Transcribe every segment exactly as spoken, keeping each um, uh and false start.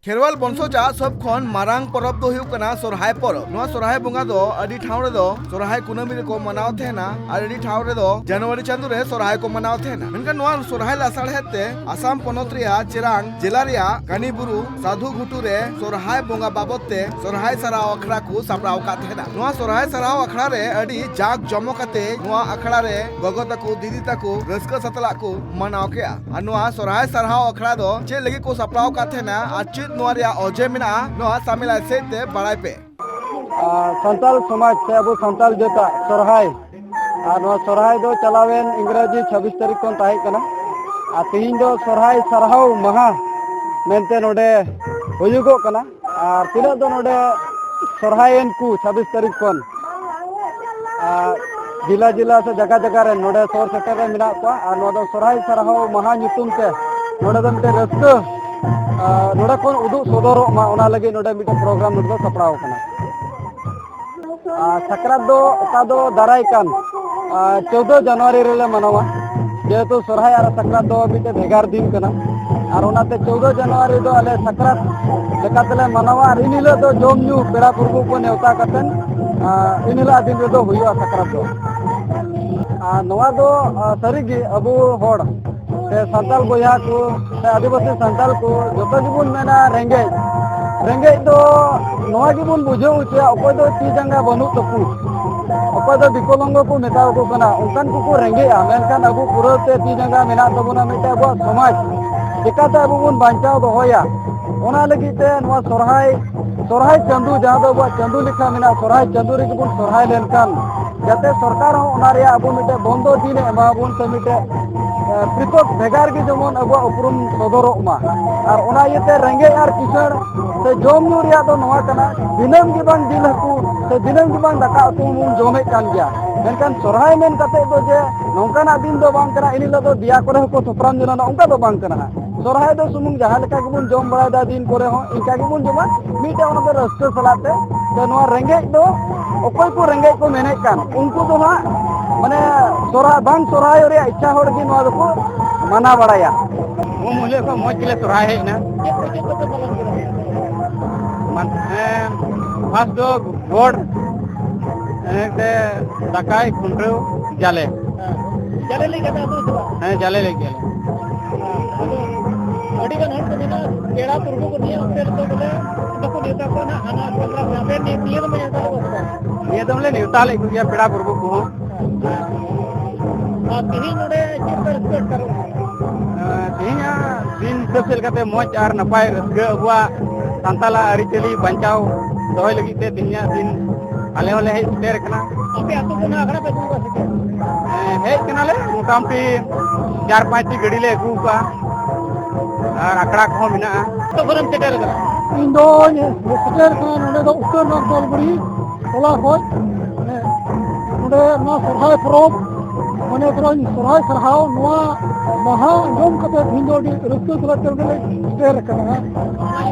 ᱠᱷᱮᱨᱣᱟᱞ ᱵᱚᱝᱥᱚᱡᱽ ᱟᱜ ᱥᱚᱵ ᱠᱷᱚᱱ ᱢᱟᱨᱟᱝ ᱯᱚᱨᱚᱵᱽ ᱫᱚ ᱦᱩᱭᱩᱜ ᱠᱟᱱᱟ ᱥᱚᱨᱦᱟᱭ ᱯᱚᱨᱚᱵᱽ᱾ ᱱᱚᱣᱟ ᱥᱚᱨᱦᱟᱭ ᱵᱚᱸᱜᱟ ᱫᱚ ᱟᱹᱰᱤ ᱴᱷᱟᱶ ᱨᱮᱫᱚ ᱥᱚᱨᱦᱟᱭ ᱠᱩᱱᱟᱹᱢᱤ ᱨᱮᱠᱚ ᱢᱟᱱᱟᱣ ᱛᱟᱦᱮᱱᱟ ᱟᱨ ᱟᱹᱰᱤ ᱴᱷᱟᱶ ᱨᱮᱫᱚ ᱡᱟᱱᱩᱣᱟᱨᱤ ᱪᱟᱸᱫᱳ ᱨᱮ ᱥᱚᱨᱦᱟᱭ ᱠᱚ ᱢᱟᱱᱟᱣ ᱛᱟᱦᱮᱱᱟ᱾ ᱢᱮᱱᱠᱷᱟᱱ ᱱᱚᱣᱟ ᱥᱚᱨᱦᱟᱭ ᱞᱟᱥᱟᱲᱦᱮᱫ ᱛᱮ ᱟᱥᱟᱢ ᱯᱚᱱᱚᱛ ᱨᱮᱭᱟᱜ ᱪᱮᱨᱟᱝ ᱡᱮᱞᱟ ᱨᱮᱭᱟᱜ ᱠᱟᱱᱤᱵᱩᱨᱩ ᱥᱟᱫᱷᱩ ᱜᱷᱩᱴᱩ ᱨᱮ ᱥᱚᱨᱦᱟᱭ ᱵᱚᱸᱜᱟ ᱵᱟᱵᱚᱫ ᱛᱮ ᱥᱚᱨᱦᱟᱭ ᱥᱟᱨᱦᱟᱣ ᱟᱠᱷᱲᱟ ᱠᱚ ᱥᱟᱯᱲᱟᱣ ᱟᱠᱟᱫ ᱛᱟᱦᱮᱱᱟ᱾ ᱱᱚᱣᱟ ᱥᱚᱨᱦᱟᱭ ᱥᱟᱨᱦᱟᱣ ᱟᱠᱷᱲᱟ ᱨᱮ ᱟᱹᱰᱤ ᱡᱟᱠ ᱡᱚᱢᱚᱠ ᱟᱛᱮ ᱱᱚᱣᱟ ᱟᱠᱷᱲᱟ ᱨᱮ ᱜᱚᱜᱚ ᱛᱟᱠᱚ, ᱫᱤᱫᱤ ᱛᱟᱠᱚ ᱨᱟᱹᱥᱠᱟᱹ ᱥᱟᱛᱞᱟᱜ ᱠᱚ ᱢᱟᱱᱟᱣ ᱠᱮᱜᱼᱟ᱾ ᱟᱨ ᱱᱚᱣᱟ ᱥᱚᱨᱦᱟᱭ ᱥᱟᱨᱦᱟᱣ ᱟᱠᱷᱲᱟ ᱫᱚ ᱪᱮᱫ ᱞᱟᱹᱜᱤᱫ ᱠᱚ ᱥᱟᱯᱲᱟᱣ ᱟᱠᱟᱫ ᱛᱟᱦᱮᱱᱟ ᱟᱨ ᱪᱮᱫ ᱱᱚᱣᱟ ᱨᱮᱭᱟᱜ ᱚᱡᱮ ᱢᱮᱱᱟᱜᱼᱟ, ᱱᱚᱣᱟ ᱥᱟᱢᱮᱞᱟᱭ ᱥᱮᱫ ᱛᱮ ᱵᱟᱲᱟᱭ ᱯᱮ᱾ ᱟᱨ ᱥᱟᱱᱛᱟᱲ ᱥᱚᱢᱟᱡᱽ ᱥᱮ ᱟᱵᱚ ᱥᱟᱱᱛᱟᱲ ᱡᱟᱹᱛᱟᱜ ᱥᱚᱨᱦᱟᱭ, ᱟᱨ ᱱᱚᱣᱟ ᱥᱚᱨᱦᱟᱭ ᱫᱚ ᱪᱟᱞᱟᱣᱮᱱ ᱤᱝᱨᱟᱡᱤ ᱪᱷᱟᱵᱵᱤᱥ ᱛᱟᱹᱨᱤᱠᱷ ᱠᱷᱚᱱ ᱛᱟᱦᱮᱸ ᱠᱟᱱᱟ᱾ ᱟᱨ ᱛᱮᱦᱮᱧ ᱫᱚ ᱥᱚᱨᱦᱟᱭ ᱥᱟᱨᱦᱟᱣ ᱢᱟᱦᱟ ᱢᱮᱱᱛᱮ ᱱᱚᱰᱮ ᱦᱩᱭᱩᱜᱚᱜ ᱠᱟᱱᱟ᱾ ᱟᱨ ᱛᱤᱱᱟᱹᱜ ᱫᱚ ᱱᱚᱰᱮ ᱥᱚᱨᱦᱟᱭᱮᱱ ᱠᱚ ᱪᱷᱟᱵᱵᱤᱥ ᱛᱟᱹᱨᱤᱠᱷ ᱠᱷᱚᱱ, ᱟᱨ ᱡᱮᱞᱟ ᱡᱮᱞᱟ ᱥᱮ ᱡᱟᱭᱜᱟ ᱡᱟᱭᱜᱟ ᱨᱮ ᱱᱚᱰᱮ ᱥᱚᱦᱚᱨ ᱥᱮᱴᱮᱨ ᱨᱮ ᱢᱮᱱᱟᱜ ᱠᱚᱣᱟ᱾ ᱟᱨ ᱱᱚᱣᱟ ᱫᱚ ᱥᱚᱨᱦᱟᱭ ᱥᱟᱨᱦᱟᱣ ᱢᱟᱦᱟ ᱧᱩᱛᱩᱢ ᱛᱮ ᱱᱚᱰᱮ ᱫᱚ ᱢᱤᱫᱴᱮᱱ ᱨᱟᱹᱥᱠᱟᱹ, ᱟᱨ ᱱᱚᱰᱮ ᱠᱷᱚᱱ ᱩᱫᱩᱜ ᱥᱚᱫᱚᱨᱚᱜ ᱢᱟ, ᱚᱱᱟ ᱞᱟᱹᱜᱤᱫ ᱱᱚᱰᱮ ᱢᱤᱫᱴᱮᱱ ᱯᱨᱳᱜᱨᱟᱢ ᱱᱚᱰᱮ ᱫᱚ ᱥᱟᱯᱲᱟᱣ ᱟᱠᱟᱱᱟ᱾ ᱟᱨ ᱥᱟᱠᱨᱟᱛ ᱫᱚ ᱚᱠᱟ ᱫᱚ ᱫᱟᱨᱟᱭ ᱠᱟᱱ, ᱟᱨ ᱪᱳᱫᱫᱳ ᱡᱟᱱᱩᱣᱟᱨᱤ ᱨᱮᱞᱮ ᱢᱟᱱᱟᱣᱟ, ᱡᱮᱦᱮᱛᱩ ᱥᱚᱨᱦᱟᱭ ᱟᱨ ᱥᱟᱠᱨᱟᱛ ᱫᱚ ᱢᱤᱫᱴᱮᱱ ᱵᱷᱮᱜᱟᱨ ᱫᱤᱱ ᱠᱟᱱᱟ᱾ ᱟᱨ ᱚᱱᱟᱛᱮ ᱪᱳᱫᱫᱳ ᱡᱟᱱᱩᱣᱟᱨᱤ ᱫᱚ ᱟᱞᱮ ᱥᱟᱠᱨᱟᱛ ᱞᱮᱠᱟᱛᱮᱞᱮ ᱢᱟᱱᱟᱣᱟ᱾ ᱟᱨ ᱮᱱ ᱦᱤᱞᱳᱜ ᱫᱚ ᱡᱚᱢ ᱧᱩ, ᱯᱮᱲᱟ ᱯᱩᱨᱵᱷᱩ ᱠᱚ ᱱᱮᱣᱛᱟ ᱠᱟᱛᱮᱱ, ᱟᱨ ᱮᱱ ᱦᱤᱞᱳᱜ ᱫᱤᱱ ᱨᱮᱫᱚ ᱦᱩᱭᱩᱜᱼᱟ ᱥᱟᱠᱨᱟᱛ ᱫᱚ᱾ ᱟᱨ ᱱᱚᱣᱟ ᱫᱚ, ᱟᱨ ᱥᱟᱹᱨᱤᱜᱮ ᱟᱵᱚ ᱦᱚᱲ ᱥᱮ ᱥᱟᱱᱛᱟᱲ ᱵᱚᱭᱦᱟ ᱠᱚ ᱥᱮ ᱟᱹᱫᱤᱵᱟᱹᱥᱤ ᱥᱟᱱᱛᱟᱲ ᱠᱚ ᱡᱚᱛᱚ ᱜᱮᱵᱚᱱ ᱢᱮᱱᱟ ᱨᱮᱸᱜᱮᱡ᱾ ᱨᱮᱸᱜᱮᱡ ᱫᱚ ᱱᱚᱣᱟ ᱜᱮᱵᱚᱱ ᱵᱩᱡᱷᱟᱹᱣ ᱦᱚᱪᱚᱭᱟ, ᱚᱠᱚᱭ ᱫᱚ ᱛᱤ ᱡᱟᱸᱜᱟ ᱵᱟᱹᱱᱩᱜ ᱛᱟᱠᱚ, ᱚᱠᱚᱭ ᱫᱚ ᱵᱤᱠᱚᱞᱚᱝᱜᱚ ᱠᱚ ᱢᱮᱛᱟ ᱠᱚ ᱠᱟᱱᱟ, ᱚᱱᱠᱟᱱ ᱠᱚᱠᱚ ᱨᱮᱸᱜᱮᱡᱼᱟ᱾ ᱢᱮᱱᱠᱷᱟᱱ ᱟᱵᱚ ᱯᱩᱨᱟᱹ ᱛᱮ ᱛᱤ ᱡᱟᱸᱜᱟ ᱢᱮᱱᱟᱜ ᱛᱟᱵᱚᱱᱟ, ᱢᱤᱫᱴᱮᱱ ᱟᱵᱚᱣᱟᱜ ᱥᱚᱢᱟᱡᱽ ᱪᱤᱠᱟᱛᱮ ᱟᱵᱚ ᱵᱚᱱ ᱵᱟᱧᱪᱟᱣ ᱫᱚᱦᱚᱭᱟ, ᱚᱱᱟ ᱞᱟᱹᱜᱤᱫ ᱛᱮ ᱱᱚᱣᱟ ᱥᱚᱨᱦᱟᱭ, ᱥᱚᱨᱦᱟᱭ ᱪᱟᱸᱫᱳ, ᱡᱟᱦᱟᱸ ᱫᱚ ᱟᱵᱚᱣᱟᱜ ᱪᱟᱸᱫᱳ ᱞᱮᱠᱷᱟ ᱢᱮᱱᱟᱜᱼᱟ, ᱥᱚᱨᱦᱟᱭ ᱪᱟᱸᱫᱳ ᱨᱮᱜᱮ ᱵᱚᱱ ᱥᱚᱨᱦᱟᱭ ᱞᱮᱱᱠᱷᱟᱱ ᱡᱟᱛᱮ ᱥᱚᱨᱠᱟᱨ ᱦᱚᱸ ᱚᱱᱟ ᱨᱮᱭᱟᱜ ᱟᱵᱚ ᱢᱤᱫᱴᱮᱱ ᱵᱚᱱᱫᱚ ᱫᱤᱱ ᱮ ᱮᱢᱟ ᱵᱚᱱ ᱥᱮ ᱢᱤᱫᱴᱮᱱ, ᱮ, ᱯᱨᱤᱛᱷᱚᱠ ᱵᱷᱮᱜᱟᱨ ᱜᱮ ᱡᱮᱢᱚᱱ ᱟᱵᱚᱣᱟᱜ ᱩᱯᱨᱩᱢ ᱥᱚᱫᱚᱨᱚᱜ ᱢᱟ᱾ ᱟᱨ ᱚᱱᱟ ᱤᱭᱟᱹᱛᱮ ᱨᱮᱸᱜᱮᱡ ᱟᱨ ᱠᱤᱥᱟᱹᱬ ᱥᱮ ᱡᱚᱢ ᱧᱩ ᱨᱮᱭᱟᱜ ᱫᱚ ᱱᱚᱣᱟ ᱠᱟᱱᱟ, ᱫᱤᱱᱟᱹᱢ ᱜᱮ ᱵᱟᱝ ᱡᱤᱞ ᱦᱟᱹᱠᱩ ᱥᱮ ᱫᱤᱱᱟᱹᱢ ᱜᱮ ᱵᱟᱝ ᱫᱟᱠᱟ ᱩᱛᱩ ᱵᱚᱱ ᱡᱚᱢᱮᱫ ᱠᱟᱱ ᱜᱮᱭᱟ, ᱢᱮᱱᱠᱷᱟᱱ ᱥᱚᱨᱦᱟᱭ ᱢᱮᱱ ᱠᱟᱛᱮ ᱫᱚ ᱡᱮ ᱱᱚᱝᱠᱟᱱᱟᱜ ᱫᱤᱱ ᱫᱚ ᱵᱟᱝ ᱠᱟᱱᱟ, ᱮᱱ ᱦᱤᱞᱳᱜ ᱫᱚ ᱫᱮᱭᱟ ᱠᱚᱨᱮ ᱦᱚᱸᱠᱚ ᱛᱷᱚᱯᱨᱟᱢ ᱡᱚᱱᱚᱜᱼᱟ, ᱚᱱᱠᱟ ᱫᱚ ᱵᱟᱝ ᱠᱟᱱᱟ ᱦᱟᱸᱜ᱾ ᱥᱚᱨᱦᱟᱭ ᱫᱚ ᱥᱩᱢᱩᱝ ᱡᱟᱦᱟᱸ ᱞᱮᱠᱟ ᱜᱮᱵᱚᱱ ᱡᱚᱢ ᱵᱟᱲᱟᱭᱮᱫᱟ ᱫᱤᱱ ᱠᱚᱨᱮ ᱦᱚᱸ, ᱤᱱᱠᱟ ᱜᱮᱵᱚᱱ ᱡᱚᱢᱟ᱾ ᱢᱤᱫᱴᱮᱱ ᱚᱱᱟ ᱫᱚ ᱨᱟᱹᱥᱠᱟᱹ ᱥᱟᱞᱟᱜ ᱛᱮ, ᱛᱚ ᱱᱚᱣᱟ ᱨᱮᱸᱜᱮᱡ ᱫᱚ ᱚᱠᱚᱭ ᱠᱚ ᱨᱮᱸᱜᱮᱡ ᱠᱚ ᱢᱮᱱᱮᱫ ᱠᱟᱱ, ᱩᱱᱠᱩ ᱫᱚ ᱦᱟᱸᱜ ᱢᱟᱱᱮ ᱥᱚᱨᱦᱟᱭ, ᱵᱟᱝ ᱥᱚᱨᱦᱟᱭᱚᱜ ᱨᱮᱭᱟᱜ ᱤᱪᱪᱷᱟ ᱦᱚᱲ ᱜᱮ ᱱᱚᱣᱟ ᱫᱚᱠᱚ ᱢᱟᱱᱟᱣ ᱵᱟᱲᱟᱭᱟ᱾ ᱩᱢ ᱦᱤᱞᱳᱜ ᱠᱷᱚᱱ ᱢᱚᱡᱽ ᱜᱮᱞᱮ ᱥᱚᱨᱦᱟᱭ ᱦᱮᱡ ᱮᱱᱟ᱾ ᱪᱮᱫ ᱠᱚ, ᱪᱮᱫ ᱠᱚᱯᱮ ᱯᱟᱞᱚᱱ ᱠᱮᱫᱟ? ᱢᱟᱱ-, ᱮᱸ, ᱯᱷᱟᱥᱴ ᱫᱚ ᱜᱚᱰ, ᱮᱸ, ᱛᱮ ᱫᱟᱠᱟᱭ, ᱠᱷᱩᱱᱴᱟᱹᱣ, ᱡᱟᱞᱮ᱾ ᱦᱮᱸ᱾ ᱡᱟᱞᱮ ᱞᱟᱹᱜᱤᱫ ᱠᱟᱛᱷᱟ ᱟᱹᱛᱩ ᱥᱮ ᱵᱟᱝ? ᱦᱮᱸ, ᱡᱟᱞᱮ ᱞᱟᱹᱜᱤᱫ ᱜᱮ᱾ ᱟᱫᱚ ᱟᱹᱰᱤ ᱜᱟᱱ ᱦᱚᱲ ᱠᱚ ᱢᱮᱱᱟ, ᱯᱮᱲᱟ ᱯᱩᱨᱵᱷᱩ ᱠᱚ ᱱᱤᱭᱟᱹ ᱚᱠᱛᱮ ᱨᱮᱫᱚ ᱵᱚᱞᱮ ᱵᱟᱠᱚ ᱱᱮᱣᱛᱟ ᱠᱚᱣᱟ ᱱᱟᱦᱟᱜ, ᱦᱟᱱᱟ ᱯᱨᱳᱜᱨᱟᱢ ᱨᱮ᱾ ᱟᱯᱮ ᱱᱤᱭᱟᱹ, ᱱᱤᱭᱟᱹ ᱫᱚ ᱱᱮᱣᱛᱟ ᱞᱮᱫ ᱠᱚᱣᱟ ᱥᱮ ᱵᱟᱝ? ᱱᱤᱭᱟᱹ ᱫᱚᱢ ᱞᱮ ᱱᱮᱣᱛᱟ ᱞᱮᱫ ᱠᱚᱜᱮᱭᱟ ᱯᱮᱲᱟ ᱯᱩᱨᱵᱷᱩ ᱠᱚᱦᱚᱸ᱾ ᱟᱨ ᱛᱮᱦᱮᱧ ᱱᱚᱰᱮ ᱪᱮᱫ ᱯᱮ ᱨᱟᱹᱥᱠᱟᱹ ᱟᱴᱠᱟᱨᱚᱜ ᱠᱟᱱᱟ? ᱮᱸ, ᱛᱮᱦᱮᱧᱟᱜ ᱫᱤᱱ ᱦᱤᱥᱟᱹᱵ ᱪᱮᱫ ᱞᱮᱠᱟᱛᱮ ᱢᱚᱡᱽ ᱟᱨ ᱱᱟᱯᱟᱭ ᱨᱟᱹᱥᱠᱟᱹ ᱟᱵᱚᱣᱟᱜ ᱥᱟᱱᱛᱟᱲᱟᱜ ᱟᱹᱨᱤᱪᱟᱹᱞᱤ ᱵᱟᱧᱪᱟᱣ ᱫᱚᱦᱚᱭ ᱞᱟᱹᱜᱤᱫ ᱛᱮ ᱛᱮᱦᱮᱧᱟᱜ ᱫᱤᱱ ᱟᱞᱮ ᱦᱚᱸᱞᱮ ᱦᱮᱡ ᱥᱮᱴᱮᱨ ᱟᱠᱟᱱᱟ᱾ ᱟᱯᱮ ᱟᱹᱛᱩ ᱠᱷᱚᱱᱟᱜ ᱟᱠᱷᱲᱟ ᱯᱮ ᱟᱹᱜᱩ ᱠᱚᱣᱟ ᱥᱮ ᱪᱮᱫ? ᱦᱮᱸ, ᱦᱮᱡ ᱠᱟᱱᱟᱞᱮ, ᱢᱚᱴᱟᱢᱩᱴᱤ ᱪᱟᱨ ᱯᱟᱸᱪᱴᱤ ᱜᱟᱹᱰᱤ ᱞᱮ ᱟᱹᱜᱩ ᱠᱟᱜᱼᱟ ᱟᱨ ᱟᱠᱷᱲᱟ ᱠᱚᱦᱚᱸ ᱢᱮᱱᱟᱜᱼᱟ᱾ ᱚᱠᱟ ᱠᱷᱚᱱᱮᱢ ᱥᱮᱴᱮᱨ ᱟᱠᱟᱱᱟ? ᱤᱧ ᱫᱚᱧ ᱥᱮᱴᱮᱨ ᱟᱠᱟᱱᱟ ᱱᱚᱰᱮ ᱫᱚ ᱩᱛᱛᱚᱨ ᱱᱟᱜᱽᱫᱚᱞᱵᱟᱲᱤ ᱴᱚᱞᱟ ᱠᱷᱚᱱ᱾ ᱦᱮᱸ, ᱱᱚᱰᱮ ᱱᱚᱣᱟ ᱥᱚᱨᱦᱟᱭ ᱯᱚᱨᱚᱵᱽ, ᱢᱟᱱᱮ ᱛᱷᱚᱲᱟ ᱥᱚᱨᱦᱟᱭ ᱥᱟᱨᱦᱟᱣ, ᱱᱚᱣᱟ ᱢᱟᱦᱟ ᱟᱸᱡᱚᱢ ᱠᱟᱛᱮ ᱛᱮᱦᱮᱧ ᱫᱚ ᱟᱹᱰᱤ ᱨᱟᱹᱥᱠᱟᱹ ᱥᱟᱞᱟᱜ ᱛᱮ ᱱᱚᱰᱮ ᱞᱮ ᱥᱮᱴᱮᱨ ᱟᱠᱟᱱᱟ᱾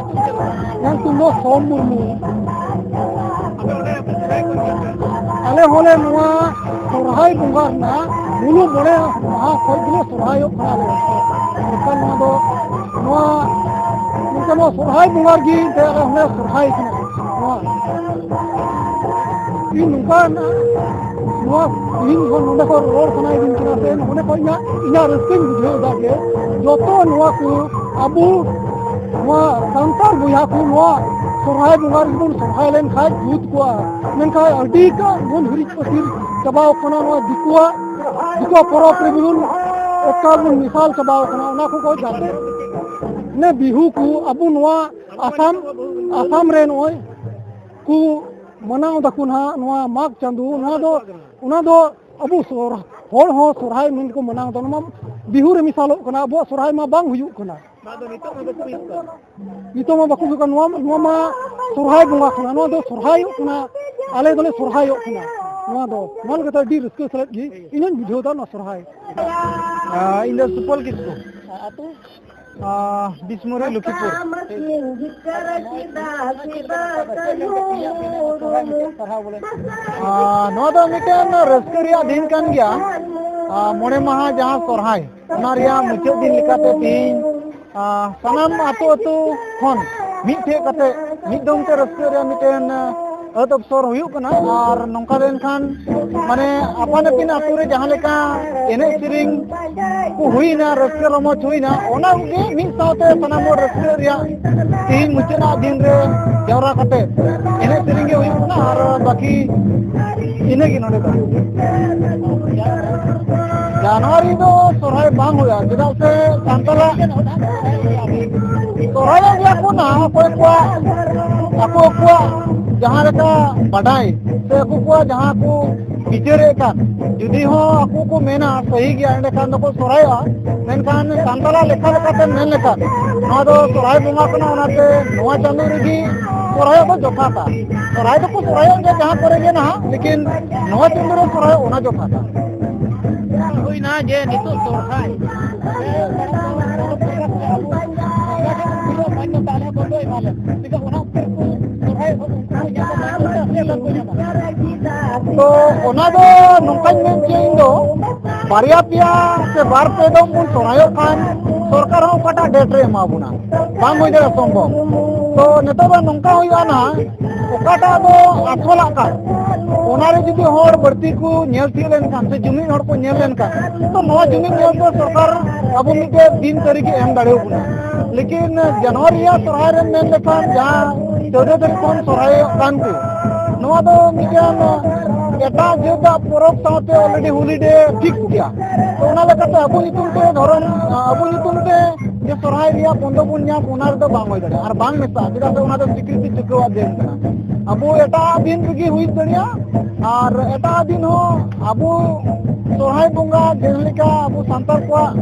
ᱤᱧᱟᱹᱜ ᱧᱩᱛᱩᱢ ᱫᱚ ᱥᱚᱢ ᱢᱩᱨᱢᱩ᱾ ᱟᱞᱮ ᱦᱚᱸᱞᱮ ᱱᱚᱣᱟ ᱥᱚᱨᱦᱟᱭ ᱵᱚᱸᱜᱟ ᱨᱮᱱᱟᱜ ᱢᱩᱞᱩᱜ ᱢᱚᱬᱮ ᱢᱟᱦᱟ ᱠᱷᱚᱱ ᱜᱮᱞᱮ ᱥᱚᱨᱦᱟᱭᱚᱜ ᱠᱟᱱᱟ ᱟᱞᱮ᱾ ᱢᱮᱱᱠᱷᱟᱱ ᱱᱚᱣᱟ ᱫᱚ, ᱱᱚᱣᱟ, ᱢᱮᱱᱠᱷᱟᱱ ᱱᱚᱣᱟ ᱥᱚᱨᱦᱟᱭ ᱵᱚᱸᱜᱟ ᱨᱮᱜᱮ ᱮᱱᱛᱮ ᱟᱞᱮ ᱦᱚᱸᱞᱮ ᱥᱚᱨᱦᱟᱭ ᱠᱟᱱᱟ᱾ ᱱᱚᱣᱟ ᱤᱧ ᱱᱚᱝᱠᱟ ᱱᱚᱣᱟ ᱛᱮᱦᱮᱧ ᱦᱚᱸ ᱱᱚᱰᱮ ᱠᱷᱚᱱ ᱨᱚᱲ ᱥᱟᱱᱟᱭᱮᱫᱤᱧ ᱠᱟᱱᱟ, ᱥᱮ ᱱᱚᱰᱮ ᱠᱷᱚᱱ ᱤᱧᱟᱹᱜ, ᱤᱧᱟᱹᱜ ᱨᱟᱹᱥᱠᱟᱹᱧ ᱵᱩᱡᱷᱟᱹᱣ ᱮᱫᱟ ᱡᱮ ᱡᱚᱛᱚ ᱱᱚᱣᱟ ᱠᱚ ᱟᱵᱚ ᱱᱚᱣᱟ ᱥᱟᱱᱛᱟᱲ ᱵᱚᱭᱦᱟ ᱠᱚ ᱱᱚᱣᱟ ᱥᱚᱨᱦᱟᱭ ᱵᱚᱸᱜᱟ ᱨᱮᱜᱮ ᱵᱚᱱ ᱥᱚᱨᱦᱟᱭ ᱞᱮᱱᱠᱷᱟᱱ ᱡᱩᱛ ᱠᱚᱜᱼᱟ᱾ ᱢᱮᱱᱠᱷᱟᱱ ᱟᱹᱰᱤ ᱜᱟᱱ ᱵᱚᱱ ᱦᱤᱨᱤᱡ ᱯᱟᱹᱥᱤᱨ ᱪᱟᱵᱟᱣ ᱠᱟᱱᱟ, ᱱᱚᱣᱟ ᱫᱤᱠᱩᱣᱟᱜ, ᱫᱤᱠᱩᱣᱟᱜ ᱯᱚᱨᱚᱵᱽ ᱨᱮᱜᱮ ᱵᱚᱱ ᱮᱠᱟᱞ ᱵᱚᱱ ᱢᱮᱥᱟᱞ ᱪᱟᱵᱟᱣ ᱠᱟᱱᱟ᱾ ᱚᱱᱟ ᱠᱚ ᱠᱚ ᱡᱟᱛᱮ ᱱᱮ ᱵᱤᱦᱩ ᱠᱚ ᱟᱵᱚ ᱱᱚᱣᱟ ᱟᱥᱟᱢ, ᱟᱥᱟᱢ ᱨᱮ ᱱᱚᱜᱼᱚᱭ ᱠᱚ ᱢᱟᱱᱟᱣ ᱫᱟᱠᱚ ᱱᱟᱦᱟᱜ ᱱᱚᱣᱟ ᱢᱟᱜᱽ ᱪᱟᱸᱫᱚ, ᱱᱚᱣᱟ ᱫᱚ, ᱚᱱᱟ ᱫᱚ ᱟᱵᱚ ᱥᱚᱨ-, ᱦᱚᱲ ᱦᱚᱸ ᱥᱚᱨᱦᱟᱭ ᱢᱮᱱᱛᱮ ᱠᱚ ᱢᱟᱱᱟᱣ ᱮᱫᱟ, ᱚᱱᱟ ᱢᱟ ᱵᱤᱦᱩ ᱨᱮ ᱢᱮᱥᱟᱞᱚᱜ ᱠᱟᱱᱟ, ᱟᱵᱚᱣᱟᱜ ᱥᱚᱨᱦᱟᱭ ᱢᱟ ᱵᱟᱝ ᱦᱩᱭᱩᱜ ᱠᱟᱱᱟ᱾ ᱟᱫᱚ ᱱᱤᱛᱚᱜ ᱢᱟ ᱵᱟᱠᱚ ᱦᱩᱭᱩᱜ ᱠᱟᱱᱟ᱾ ᱱᱤᱛᱚᱜ ᱢᱟ ᱵᱟᱠᱚ ᱦᱩᱭᱩᱜ ᱠᱟᱱᱟ, ᱱᱚᱣᱟ, ᱱᱚᱣᱟ ᱢᱟ ᱥᱚᱨᱦᱟᱭ ᱵᱚᱸᱜᱟ ᱠᱟᱱᱟ, ᱱᱚᱣᱟ ᱫᱚ ᱥᱚᱨᱦᱟᱭᱚᱜ ᱠᱟᱱᱟ, ᱟᱞᱮ ᱫᱚᱞᱮ ᱥᱚᱨᱦᱟᱭᱚᱜ ᱠᱟᱱᱟ᱾ ᱱᱚᱣᱟ ᱫᱚ, ᱱᱚᱣᱟ ᱞᱮᱠᱟᱛᱮ ᱟᱹᱰᱤ ᱨᱟᱹᱥᱠᱟᱹ ᱥᱮᱞᱮᱫ ᱜᱮ ᱤᱧ ᱦᱚᱧ ᱵᱩᱡᱷᱟᱹᱣ ᱮᱫᱟ ᱱᱚᱣᱟ ᱥᱚᱨᱦᱟᱭ᱾ ᱟᱸ, ᱤᱧ ᱫᱚ ᱥᱩᱯᱚᱞ ᱠᱤᱥᱠᱩ᱾ ᱟᱹᱛᱩ? ᱟᱸ, ᱵᱤᱥᱢᱩᱨᱤ ᱞᱚᱠᱷᱤᱯᱩᱨ᱾ ᱟᱸ, ᱱᱚᱣᱟ ᱫᱚ ᱢᱤᱫᱴᱮᱱ ᱨᱟᱹᱥᱠᱟᱹ ᱨᱮᱭᱟᱜ ᱫᱤᱱ ᱠᱟᱱ ᱜᱮᱭᱟ᱾ ᱟᱸ, ᱢᱚᱬᱮ ᱢᱟᱦᱟ ᱡᱟᱦᱟᱸ ᱥᱚᱨᱦᱟᱭ, ᱚᱱᱟ ᱨᱮᱭᱟᱜ ᱢᱩᱪᱟᱹᱫ ᱫᱤᱱ ᱞᱮᱠᱟᱛᱮ ᱛᱮᱦᱮᱧ, ᱟᱸ, ᱥᱟᱱᱟᱢ ᱟᱹᱛᱩ ᱟᱹᱛᱩ ᱠᱷᱚᱱ ᱢᱤᱫ ᱴᱷᱮᱡ ᱠᱟᱛᱮ ᱢᱤᱫ ᱫᱚᱢ ᱛᱮ ᱨᱟᱹᱥᱠᱟᱹ ᱨᱮᱭᱟᱜ ᱢᱤᱫᱴᱮᱱ, ᱟᱸ, ᱟᱹᱛ ᱚᱯᱥᱚᱨ ᱦᱩᱭᱩᱜ ᱠᱟᱱᱟ᱾ ᱟᱨ ᱱᱚᱝᱠᱟ ᱞᱮᱱᱠᱷᱟᱱ, ᱢᱟᱱᱮ, ᱟᱯᱟᱱ ᱟᱹᱯᱤᱱ ᱟᱹᱛᱩ ᱨᱮ ᱡᱟᱦᱟᱸ ᱞᱮᱠᱟ ᱮᱱᱮᱡ ᱥᱮᱨᱮᱧ ᱠᱚ ᱦᱩᱭᱱᱟ, ᱨᱟᱹᱥᱠᱟᱹ ᱨᱚᱢᱚᱡᱽ ᱦᱩᱭᱱᱟ, ᱚᱱᱟ ᱠᱚᱜᱮ ᱢᱤᱫ ᱥᱟᱶᱛᱮ ᱥᱟᱱᱟᱢ ᱦᱚᱲ ᱨᱟᱹᱥᱠᱟᱹ ᱨᱮᱭᱟᱜ ᱛᱮᱦᱮᱧ ᱢᱩᱪᱟᱹᱫ ᱫᱤᱱ ᱨᱮ ᱡᱟᱣᱨᱟ ᱠᱟᱛᱮ ᱮᱱᱮᱡ ᱥᱮᱨᱮᱧ ᱜᱮ ᱦᱩᱭᱩᱜ ᱠᱟᱱᱟ᱾ ᱟᱨ ᱵᱟᱹᱠᱤ ᱤᱱᱟᱹᱜᱮ ᱱᱚᱰᱮ ᱫᱚ᱾ ᱡᱟᱱᱩᱣᱟᱨᱤ ᱫᱚ ᱥᱚᱨᱦᱟᱭ ᱵᱟᱝ ᱦᱩᱭᱩᱜᱼᱟ, ᱪᱮᱫᱟᱜ ᱥᱮ ᱥᱟᱱᱛᱟᱲᱟᱜ ᱥᱚᱨᱦᱟᱭᱚᱜ ᱜᱮᱭᱟ ᱠᱚ ᱱᱟᱦᱟᱜ ᱚᱠᱚᱭ ᱠᱚᱣᱟᱜ ᱟᱠᱚ ᱟᱠᱚᱣᱟᱜ ᱡᱟᱦᱟᱸ ᱞᱮᱠᱟ ᱵᱟᱰᱟᱭ ᱥᱮ ᱟᱠᱚ ᱠᱚᱣᱟᱜ ᱡᱟᱦᱟᱸ ᱠᱚ ᱵᱤᱪᱟᱹᱨᱮᱫ ᱠᱟᱱ, ᱡᱩᱫᱤ ᱦᱚᱸ ᱟᱠᱚ ᱠᱚ ᱢᱮᱱᱟ ᱥᱟᱹᱦᱤ ᱜᱮᱭᱟ, ᱮᱸᱰᱮᱠᱷᱟᱱ ᱫᱚᱠᱚ ᱥᱚᱨᱦᱟᱭᱚᱜᱼᱟ᱾ ᱢᱮᱱᱠᱷᱟᱱ ᱥᱟᱱᱛᱟᱲᱟᱜ ᱞᱮᱠᱷᱟ ᱞᱮᱠᱟᱛᱮ ᱢᱮᱱ ᱞᱮᱠᱷᱟᱱ ᱱᱚᱣᱟ ᱫᱚ ᱥᱚᱨᱦᱟᱭ ᱵᱚᱸᱜᱟ ᱠᱟᱱᱟ, ᱚᱱᱟᱛᱮ ᱱᱚᱣᱟ ᱪᱟᱸᱫᱳ ᱨᱮᱜᱮ ᱥᱚᱨᱦᱟᱭᱚᱜ ᱫᱚ ᱡᱚᱛᱷᱟᱛᱟ᱾ ᱥᱚᱨᱦᱟᱭ ᱫᱚᱠᱚ ᱥᱚᱨᱦᱟᱭᱚᱜ ᱜᱮᱭᱟ ᱡᱟᱦᱟᱸ ᱠᱚᱨᱮ ᱜᱮ ᱱᱟᱦᱟᱜ, ᱞᱮᱠᱤᱱ ᱱᱚᱣᱟ ᱪᱟᱸᱫᱳ ᱨᱮ ᱥᱚᱨᱦᱟᱭᱚᱜ ᱚᱱᱟ ᱡᱚᱛᱷᱟᱛᱟ᱾ ᱦᱩᱭᱱᱟ ᱡᱮ ᱱᱤᱛᱚᱜ ᱥᱚᱨᱦᱟᱭ ᱢᱟᱹᱱᱭᱟᱹ ᱛᱟᱦᱞᱮ ᱵᱚᱱᱫᱚ ᱮᱢᱟᱞᱮ᱾ ᱪᱮᱫᱟᱜ ᱚᱱᱟ ᱩᱛᱟᱹᱨ ᱠᱚ ᱥᱚᱨᱦᱟᱭ ᱦᱚᱸ ᱩᱱᱠᱩ ᱠᱚ ᱧᱟᱢᱟ, ᱢᱟᱹᱱᱭᱟᱹ ᱛᱟᱦᱞᱮ ᱵᱚᱱᱫᱚ ᱧᱟᱢᱟ᱾ ᱛᱚ ᱚᱱᱟ ᱫᱚ ᱱᱚᱝᱠᱟᱧ ᱢᱮᱱ ᱠᱮᱭᱟ ᱤᱧ ᱫᱚ, ᱵᱟᱨᱭᱟ ᱯᱮᱭᱟ ᱥᱮ ᱵᱟᱨ ᱯᱮ ᱫᱚᱢ ᱵᱚᱱ ᱥᱚᱨᱦᱟᱭᱚᱜ ᱠᱷᱟᱱ ᱥᱚᱨᱠᱟᱨ ᱦᱚᱸ ᱚᱠᱟᱴᱟᱜ ᱰᱮᱴ ᱨᱮ ᱮᱢᱟ ᱵᱚᱱᱟ, ᱵᱟᱝ ᱦᱩᱭ ᱫᱟᱲᱮᱭᱟᱜᱼᱟ ᱥᱚᱢᱵᱷᱚᱵ᱾ ᱛᱚ ᱱᱤᱛᱚᱜ ᱫᱚ ᱱᱚᱝᱠᱟ ᱦᱩᱭᱩᱜᱼᱟ ᱱᱟᱦᱟᱜ, ᱚᱠᱟᱴᱟᱜ ᱫᱚ ᱟᱥᱚᱞᱟᱜ ᱠᱟᱱ, ᱚᱱᱟᱨᱮ ᱡᱩᱫᱤ ᱦᱚᱲ ᱵᱟᱹᱲᱛᱤ ᱠᱚ ᱧᱮᱞ ᱛᱤᱭᱳᱜ ᱞᱮᱱᱠᱷᱟᱱ ᱥᱮ ᱡᱩᱢᱤᱫ ᱦᱚᱲ ᱠᱚ ᱧᱮᱞ ᱞᱮᱱᱠᱷᱟᱱ, ᱛᱚ ᱱᱚᱣᱟ ᱡᱩᱢᱤᱫ ᱧᱮᱞ ᱛᱮ ᱥᱚᱨᱠᱟᱨ ᱟᱵᱚ ᱢᱤᱫᱴᱮᱡ ᱫᱤᱱ ᱛᱟᱹᱨᱤᱠᱷ ᱮ ᱮᱢ ᱫᱟᱲᱮᱭᱟᱵᱚᱱᱟ᱾ ᱞᱮᱠᱤᱱ ᱡᱟᱱᱩᱣᱟᱨᱤ ᱨᱮᱭᱟᱜ ᱥᱚᱨᱦᱟᱭ ᱨᱮᱢ ᱢᱮᱱ ᱞᱮᱠᱷᱟᱱ ᱡᱟᱦᱟᱸ ᱪᱳᱫᱽᱫᱚ ᱛᱟᱹᱨᱤᱠᱷ ᱠᱷᱚᱱ ᱥᱚᱨᱦᱟᱭᱚᱜ ᱠᱟᱱ ᱠᱚ, ᱱᱚᱣᱟ ᱫᱚ ᱢᱤᱫᱴᱮᱱ ᱮᱴᱟᱜ ᱡᱟᱹᱛᱟᱜ ᱯᱚᱨᱚᱵᱽ ᱥᱟᱶᱛᱮ already holiday fix ᱜᱮᱭᱟ᱾ ᱛᱚ ᱚᱱᱟ ᱞᱮᱠᱟᱛᱮ ᱟᱵᱚ ᱧᱩᱛᱩᱢ ᱛᱮ ᱫᱷᱚᱨᱚᱢ, ᱟᱵᱚ ᱧᱩᱛᱩᱢ ᱛᱮ ᱡᱮ ᱥᱚᱨᱦᱟᱭ ᱨᱮᱭᱟᱜ ᱵᱚᱱᱫᱚ ᱵᱚᱱ ᱧᱟᱢ, ᱚᱱᱟ ᱨᱮᱫᱚ ᱵᱟᱝ ᱦᱩᱭ ᱫᱟᱲᱮᱭᱟᱜᱼᱟ ᱟᱨ ᱵᱟᱝ ᱢᱮᱥᱟᱜᱼᱟ, ᱪᱮᱫᱟᱜ ᱥᱮ ᱚᱱᱟ ᱫᱚ ᱥᱤᱠᱨᱤᱛᱤ ᱪᱩᱠᱟᱹᱣᱟᱜ ᱫᱤᱱ ᱠᱟᱱᱟ᱾ ᱟᱵᱚ ᱮᱴᱟᱜ ᱫᱤᱱ ᱨᱮᱜᱮ ᱦᱩᱭ ᱫᱟᱲᱮᱭᱟᱜᱼᱟ, ᱟᱨ ᱮᱴᱟᱜ ᱫᱤᱱ ᱦᱚᱸ ᱟᱵᱚ ᱥᱚᱨᱦᱟᱭ ᱵᱚᱸᱜᱟ ᱡᱮᱞᱮᱠᱟ ᱟᱵᱚ ᱥᱟᱱᱛᱟᱲ ᱠᱚᱣᱟᱜ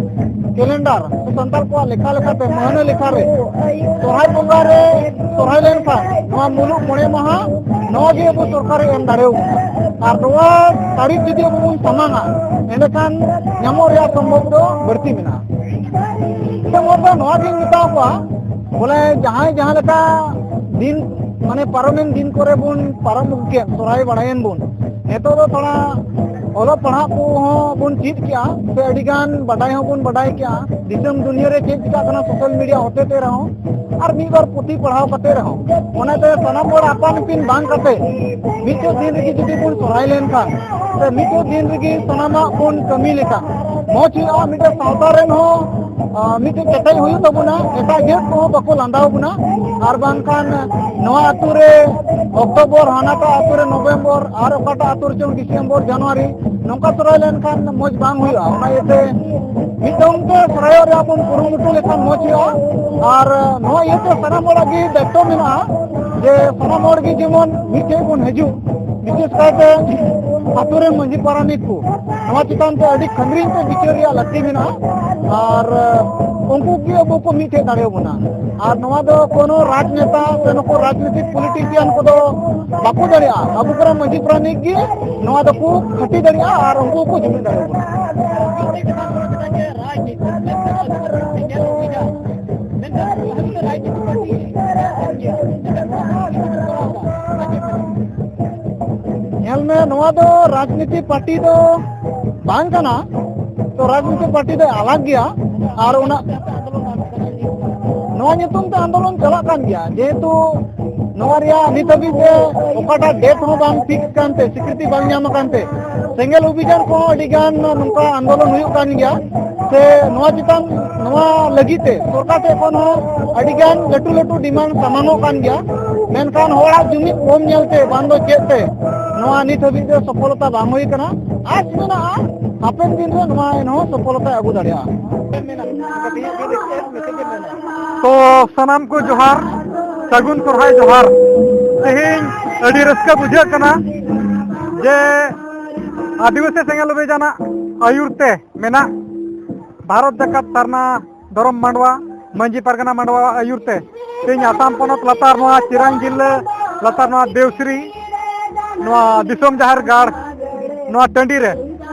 calendar, ᱥᱟᱱᱛᱟᱲ ᱠᱚᱣᱟᱜ ᱞᱮᱠᱷᱟ ᱞᱮᱠᱟᱛᱮ ᱢᱟᱹᱦᱱᱟᱹ ᱞᱮᱠᱷᱟ ᱨᱮ ᱥᱚᱨᱦᱟᱭ ᱵᱚᱸᱜᱟ ᱨᱮ ᱥᱚᱨᱦᱟᱭ ᱞᱮᱱᱠᱷᱟᱱ ᱱᱚᱣᱟ ᱢᱩᱞᱩᱜ ᱢᱚᱬᱮ ᱢᱟᱦᱟ ᱱᱚᱣᱟ ᱜᱮ ᱟᱵᱚ ᱥᱚᱨᱠᱟᱨᱮ ᱮᱢ ᱫᱟᱲᱮᱭᱟᱵᱚᱱᱟ᱾ ᱟᱨ ᱱᱚᱣᱟ ᱛᱟᱹᱨᱤᱠᱷ ᱡᱩᱫᱤ ᱟᱵᱚ ᱵᱚᱱ ᱥᱟᱢᱟᱝᱟ, ᱮᱸᱰᱮᱠᱷᱟᱱ ᱧᱟᱢᱚᱜ ᱨᱮᱭᱟᱜ ᱥᱚᱢᱵᱷᱚᱵ ᱫᱚ ᱵᱟᱹᱲᱛᱤ ᱢᱮᱱᱟᱜᱼᱟ᱾ ᱢᱚᱛᱚ ᱱᱚᱣᱟ ᱜᱤᱧ ᱢᱮᱛᱟ ᱠᱚᱣᱟ, ᱵᱚᱞᱮ ᱡᱟᱦᱟᱸᱭ ᱡᱟᱦᱟᱸ ᱞᱮᱠᱟ ᱫᱤᱱ, ᱢᱟᱱᱮ ᱯᱟᱨᱚᱢᱮᱱ ᱫᱤᱱ ᱠᱚᱨᱮ ᱵᱚᱱ ᱯᱟᱨᱚᱢ ᱟᱹᱜᱩ ᱠᱮᱫ, ᱥᱚᱨᱦᱟᱭ ᱵᱟᱲᱟᱭᱮᱱ ᱵᱚᱱ, ᱱᱤᱛᱚᱜ ᱫᱚ ᱛᱷᱚᱲᱟ ᱚᱞᱚᱜ ᱯᱟᱲᱦᱟᱜ ᱠᱚᱦᱚᱸ ᱵᱚᱱ ᱪᱮᱫ ᱠᱮᱜᱼᱟ, ᱥᱮ ᱟᱹᱰᱤ ᱜᱟᱱ ᱵᱟᱰᱟᱭ ᱦᱚᱸᱵᱚᱱ ᱵᱟᱰᱟᱭ ᱠᱮᱜᱼᱟ, ᱫᱤᱥᱚᱢ ᱫᱩᱱᱤᱭᱟᱹ ᱨᱮ ᱪᱮᱫ ᱪᱤᱠᱟᱜ ᱠᱟᱱᱟ ᱥᱳᱥᱟᱞ ᱢᱤᱰᱤᱭᱟ ᱦᱚᱛᱮ ᱛᱮ ᱨᱮᱦᱚᱸ, ᱟᱨ ᱢᱤᱫ ᱵᱟᱨ ᱯᱩᱛᱷᱤ ᱯᱟᱲᱦᱟᱣ ᱠᱟᱛᱮ ᱨᱮᱦᱚᱸ᱾ ᱚᱱᱟᱛᱮ ᱥᱟᱱᱟᱢ ᱦᱚᱲ ᱟᱯᱟᱱ ᱟᱹᱯᱤᱱ ᱵᱟᱝ ᱠᱟᱛᱮ ᱢᱤᱫᱴᱮᱡ ᱫᱤᱱ ᱨᱮᱜᱮ ᱡᱩᱫᱤ ᱵᱚᱱ ᱥᱚᱨᱦᱟᱭ ᱞᱮᱱᱠᱷᱟᱱ, ᱥᱮ ᱢᱤᱫᱴᱮᱡ ᱫᱤᱱ ᱨᱮᱜᱮ ᱥᱟᱱᱟᱢᱟᱜ ᱵᱚᱱ ᱠᱟᱹᱢᱤ ᱞᱮᱠᱷᱟᱱ ᱢᱚᱡᱽ ᱦᱩᱭᱩᱜᱼᱟ᱾ ᱢᱤᱫᱴᱮᱡ ᱥᱟᱶᱛᱟ ᱨᱮᱱ ᱦᱚᱸ, ᱟ, ᱢᱤᱫᱴᱮᱡ ᱠᱮᱴᱮᱡ ᱦᱩᱭᱩᱜ ᱛᱟᱵᱚᱱᱟ, ᱮᱴᱟᱜ ᱡᱟᱹᱛ ᱠᱚᱦᱚᱸ ᱵᱟᱠᱚ ᱞᱟᱸᱫᱟ ᱟᱵᱚᱱᱟ᱾ ᱟᱨ ᱵᱟᱝᱠᱷᱟᱱ ᱱᱚᱣᱟ ᱟᱹᱛᱩ ᱨᱮ ᱚᱠᱴᱳᱵᱚᱨ, ᱦᱟᱱᱟᱴᱟᱜ ᱟᱹᱛᱩ ᱨᱮ ᱱᱚᱵᱷᱮᱢᱵᱚᱨ, ᱟᱨ ᱚᱠᱟᱴᱟᱜ ᱟᱹᱛᱩ ᱨᱮᱪᱚᱝ ᱰᱤᱥᱮᱢᱵᱚᱨ, ᱡᱟᱱᱩᱣᱟᱨᱤ, ᱱᱚᱝᱠᱟ ᱥᱚᱨᱦᱟᱭ ᱞᱮᱱᱠᱷᱟᱱ ᱢᱚᱡᱽ ᱵᱟᱝ ᱦᱩᱭᱩᱜᱼᱟ᱾ ᱚᱱᱟ ᱤᱭᱟᱹᱛᱮ ᱢᱤᱫ ᱫᱚᱢ ᱛᱮ ᱥᱚᱨᱦᱟᱭᱚᱜ ᱨᱮᱭᱟᱜ ᱵᱚᱱ ᱠᱩᱨᱩᱢᱩᱴᱩ ᱞᱮᱠᱷᱟᱱ ᱢᱚᱡᱽ ᱦᱩᱭᱩᱜᱼᱟ᱾ ᱟᱨ ᱱᱚᱣᱟ ᱤᱭᱟᱹᱛᱮ ᱥᱟᱱᱟᱢ ᱦᱚᱲᱟᱜ ᱜᱮ ᱫᱟᱭᱤᱛᱛᱚ ᱢᱮᱱᱟᱜᱼᱟ ᱡᱮ ᱥᱟᱱᱟᱢ ᱦᱚᱲ ᱜᱮ ᱡᱮᱢᱚᱱ ᱢᱤᱫᱴᱷᱮᱡ ᱵᱚᱱ ᱦᱤᱡᱩᱜ, ᱵᱤᱥᱮᱥ ᱠᱟᱭᱛᱮ ᱟᱹᱛᱩ ᱨᱮᱱ ᱢᱟᱹᱡᱷᱤ ᱯᱟᱨᱟᱱᱤᱠ ᱠᱚ ᱱᱚᱣᱟ ᱪᱮᱛᱟᱱ ᱛᱮ ᱟᱹᱰᱤ ᱠᱷᱟᱹᱢᱨᱤᱧ ᱛᱮ ᱵᱤᱪᱟᱹᱨ ᱨᱮᱭᱟᱜ ᱞᱟᱹᱠᱛᱤ ᱢᱮᱱᱟᱜᱼᱟ᱾ ᱟᱨ ᱩᱱᱠᱩ ᱜᱮ ᱟᱵᱚ ᱠᱚ ᱢᱤᱫᱴᱷᱮᱡ ᱫᱟᱲᱮᱭᱟᱵᱚᱱᱟ᱾ ᱟᱨ ᱱᱚᱣᱟ ᱫᱚ ᱠᱳᱱᱳ ᱨᱟᱡᱽᱱᱮᱛᱟ ᱥᱮ ᱱᱩᱠᱩ ᱨᱟᱡᱽᱱᱤᱛᱤᱠ ᱯᱚᱞᱤᱴᱤᱥᱤᱭᱟᱱ ᱠᱚᱫᱚ ᱵᱟᱠᱚ ᱫᱟᱲᱮᱭᱟᱜᱼᱟ᱾ ᱟᱵᱚ ᱠᱚᱨᱮᱱ ᱢᱟᱹᱡᱷᱤ ᱯᱟᱨᱟᱱᱤᱠ ᱜᱮ ᱱᱚᱣᱟ ᱫᱚᱠᱚ ᱠᱷᱟᱹᱴᱤ ᱫᱟᱲᱮᱭᱟᱜᱼᱟ ᱟᱨ ᱩᱱᱠᱩ ᱠᱚ ᱡᱩᱢᱤᱫ ᱫᱟᱲᱮᱭᱟᱵᱚᱱᱟ᱾ ᱧᱮᱞ ᱢᱮ, ᱱᱚᱣᱟ ᱫᱚ ᱨᱟᱡᱽᱱᱤᱛᱤ ᱯᱟᱨᱴᱤ ᱫᱚ ᱵᱟᱝ ᱠᱟᱱᱟ᱾ ᱛᱚ ᱨᱟᱡᱽᱱᱤᱛᱤ ᱯᱟᱨᱴᱤ ᱫᱚ ᱟᱞᱟᱜᱽ ᱜᱮᱭᱟ᱾ ᱟᱨ ᱚᱱᱟ, ᱱᱚᱣᱟ ᱧᱩᱛᱩᱢ ᱛᱮ ᱟᱱᱫᱳᱞᱚᱱ ᱪᱟᱞᱟᱜ ᱠᱟᱱ ᱜᱮᱭᱟ, ᱡᱮᱦᱮᱛᱩ ᱱᱚᱣᱟ ᱨᱮᱭᱟᱜ ᱱᱤᱛ ᱦᱟᱹᱵᱤᱡ ᱛᱮ ᱚᱠᱟᱴᱟᱜ ᱰᱮᱴ ᱦᱚᱸ ᱵᱟᱝ ᱯᱷᱤᱠᱥ ᱠᱟᱱᱛᱮ, ᱥᱤᱠᱨᱤᱛᱤ ᱵᱟᱝ ᱧᱟᱢ ᱟᱠᱟᱱᱛᱮ, ᱥᱮᱸᱜᱮᱞ ᱚᱵᱷᱤᱡᱟᱱ ᱠᱚᱦᱚᱸ ᱟᱹᱰᱤ ᱜᱟᱱ ᱱᱚᱝᱠᱟ ᱟᱱᱫᱳᱞᱚᱱ ᱦᱩᱭᱩᱜ ᱠᱟᱱ ᱜᱮᱭᱟ᱾ ᱥᱮ ᱱᱚᱣᱟ ᱪᱮᱛᱟᱱ, ᱱᱚᱣᱟ ᱞᱟᱹᱜᱤᱫ ᱛᱮ ᱥᱚᱨᱠᱟᱨ ᱴᱷᱮᱱ ᱠᱷᱚᱱ ᱦᱚᱸ ᱟᱹᱰᱤ ᱜᱟᱱ ᱞᱟᱹᱴᱩ ᱞᱟᱹᱴᱩ ᱰᱤᱢᱟᱱᱰ ᱥᱟᱢᱟᱝᱚᱜ ᱠᱟᱱ ᱜᱮᱭᱟ᱾ ᱢᱮᱱᱠᱷᱟᱱ ᱦᱚᱲᱟᱜ ᱡᱩᱢᱤᱫ ᱠᱚᱢ ᱧᱮᱞᱛᱮ ᱵᱟᱝ ᱫᱚ ᱪᱮᱫ ᱛᱮ ᱱᱚᱣᱟ ᱱᱤᱛ ᱦᱟᱹᱵᱤᱡ ᱛᱮ ᱥᱚᱯᱷᱚᱞᱚᱛᱟ ᱵᱟᱝ ᱦᱩᱭ ᱠᱟᱱᱟ᱾ ᱟᱥ ᱢᱮᱱᱟᱜᱼᱟ, ᱦᱟᱯᱮᱱ ᱫᱤᱱ ᱨᱮ ᱱᱚᱣᱟ ᱮᱱᱦᱚᱸ ᱥᱚᱯᱷᱚᱞᱚᱛᱟᱭ ᱟᱹᱜᱩ ᱫᱟᱲᱮᱭᱟᱜᱼᱟ᱾ ᱛᱚ ᱥᱟᱱᱟᱢ ᱠᱚ ᱡᱚᱦᱟᱨ, ᱥᱟᱹᱜᱩᱱ ᱥᱚᱨᱦᱟᱭ ᱡᱚᱦᱟᱨ᱾ ᱛᱮᱦᱮᱧ ᱟᱹᱰᱤ ᱨᱟᱹᱥᱠᱟᱹ ᱵᱩᱡᱷᱟᱹᱜ ᱠᱟᱱᱟ ᱡᱮ ᱟᱹᱫᱤᱵᱟᱹᱥᱤ ᱥᱮᱸᱜᱮᱞ ᱚᱵᱷᱤᱡᱟᱱᱟᱜ ᱟᱹᱭᱩᱨ ᱛᱮ ᱢᱮᱱᱟᱜ ᱵᱷᱟᱨᱚᱛ ᱡᱟᱠᱟᱛ ᱥᱟᱨᱱᱟ ᱫᱷᱚᱨᱚᱢ ᱢᱟᱰᱣᱟ, ᱢᱟᱹᱡᱷᱤ ᱯᱟᱨᱜᱟᱱᱟ ᱢᱟᱰᱣᱟ ᱟᱹᱭᱩᱨ ᱛᱮ ᱛᱮᱦᱮᱧ ᱟᱥᱟᱢ ᱯᱚᱱᱚᱛ ᱞᱟᱛᱟᱨ ᱱᱚᱣᱟ ᱪᱤᱨᱟᱝ ᱡᱤᱞᱟᱹ ᱞᱟᱛᱟᱨ ᱱᱚᱣᱟ ᱫᱮᱣᱥᱨᱤ, ᱱᱚᱣᱟ ᱫᱤᱥᱚᱢ ᱡᱟᱦᱮᱨ ᱜᱟᱲ, ᱱᱚᱣᱟ ᱴᱟᱺᱰᱤ ᱨᱮ